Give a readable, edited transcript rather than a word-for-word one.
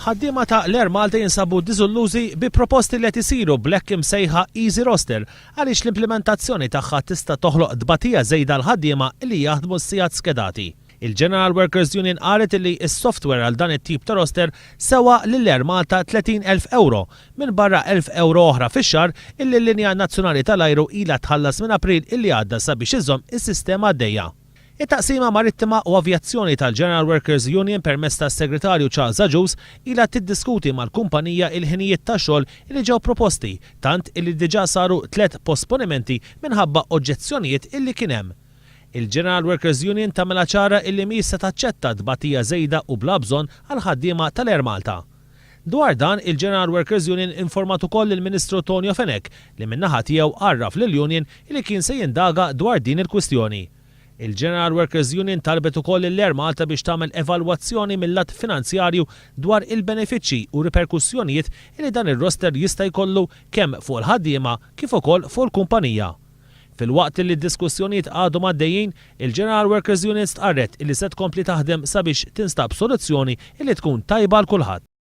Ħaddiema ta' l-Air Malta jinsabu diżillużi bi proposti li qed isiru bl-hekk imsejħa Easy Roster għaliex l-implimentazzjoni tagħha tista' toħloq tbatija żejda għall-ħaddiema li jaħdmu s-sigħat skedati. Il-General Workers Union qalet li s-software għal dan it-tip ta' roster sewa lill-Air Malta 30,000 ewro, minbarra 1,000 ewro oħra fix-xahar illi l-linja nazzjonali tal-ajru ilha tħallas minn April illi għadda sabiex iżżomm is-sistema għaddejja. It-Taqsima Marittima u Avjazzjoni tal-General Workers Union permezz tas-Segretarju Charles Agius ilha tiddiskuti mal-kumpanija il-ħinijiet tax-xogħol illi ġew proposti tant illi diġà saru tlett posponimenti minħabba oġġezzjonijiet illi kien hemm. Il-General Workers Union tagħmilha ċara illi mhijiex se taċċetta tbatija żejda u bla bżonn għall-ħaddiema tal-Air Malta. Dwar dan, il-General Workers Union informat ukoll lill-Ministru Tonio Fenech li min-naħa tiegħu għarraf lill-union illi kien se jindaga dwar din il-kwistjoni. Il-General Workers Union talbet ukoll lill-Air Malta biex tagħmel evalwazzjoni mil-lat finanzjarju dwar il-benefiċċji u riperkussjonijiet illi dan ir-roster jista' jkollu kemm fuq il-ħaddiema kif ukoll fuq il-kumpanija. Filwaqt illi d-diskussjonijiet għadhom għaddejjin, il-General Workers Union stqarret illi se tkompli taħdem sabiex tinstab soluzzjoni illi tkun tajba għal kulħadd.